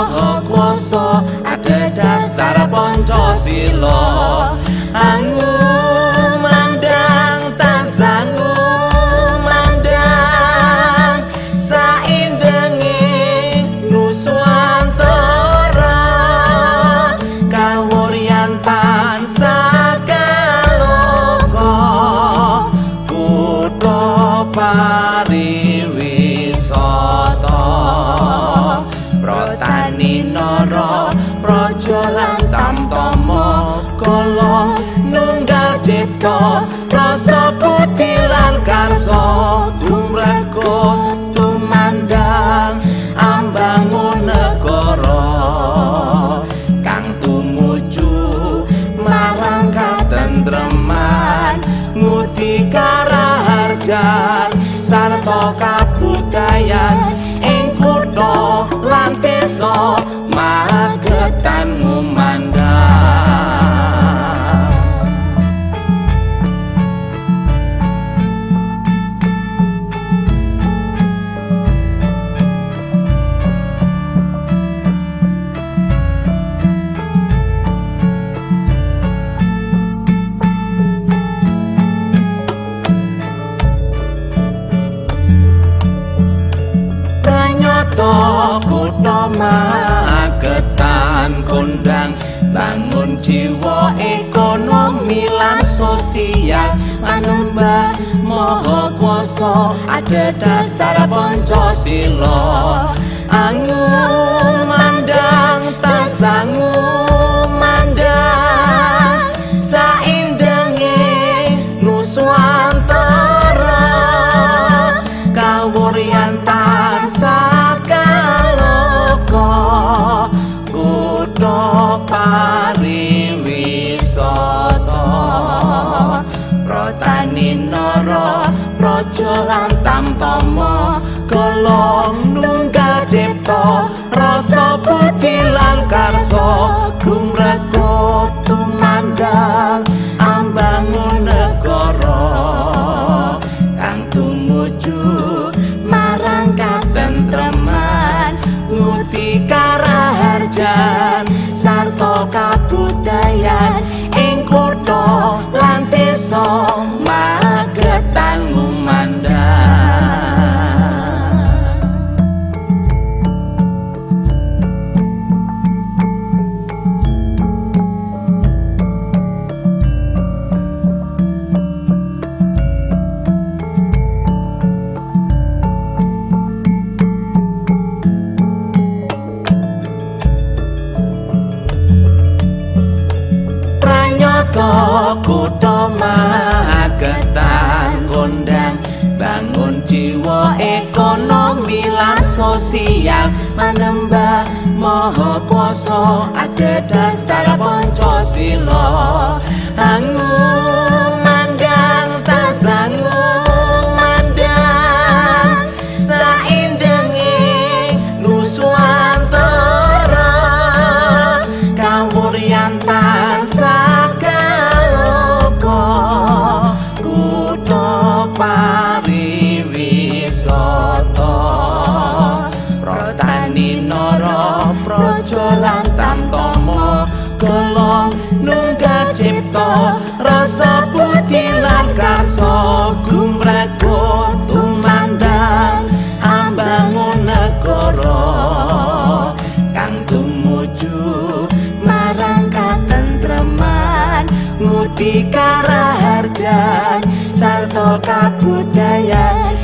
Maha Kuasa adhedhasar Pancasila. Angu mandang tasangu mandang saindenging nuswantara kawuryan tansah kaloka kutha pariwisata Pratani nara praja lan tamtama kala nunggal cipta rasa budi lan karsa gumrego tumandang ambangun negara kang tumuju marang katentreman ngudi karaharjan sarta kabudayan ing kutha lan desa Magetan ngumandang. Pranyata kutha Magetan kondang bangun jiwa ekonomi lan sosial manembah Maha Kuasa adhedhasar Pancasila. Angu mandang tasangu mandang saindenging nuswantara kawuryan tansah kaloka kutha pariwisata Pratani nara praja lan tamtama kala nunggal cipta rasa budi lan karsa gumrego tumandang ambangun negara kang tumuju marang katentreman ngudi karaharjan sarta kabudayan ing kutha lan desa Magetan ngumandang. Pranyata kutha Magetan kondang bangun jiwa ekonomi lan sosial manembah Maha Kuasa adhedhasar Pancasila. Angu mandang tasangu mandang saindenging nuswantara kawuryan tansah kaloka kutha pariwisata Pratani nara praja lan tamtama kala nunggal cipta rasa budi lan karsa gumrego tumandang ambangun negara kang tumuju marang katentreman ngudi karaharjan sarta kabudayan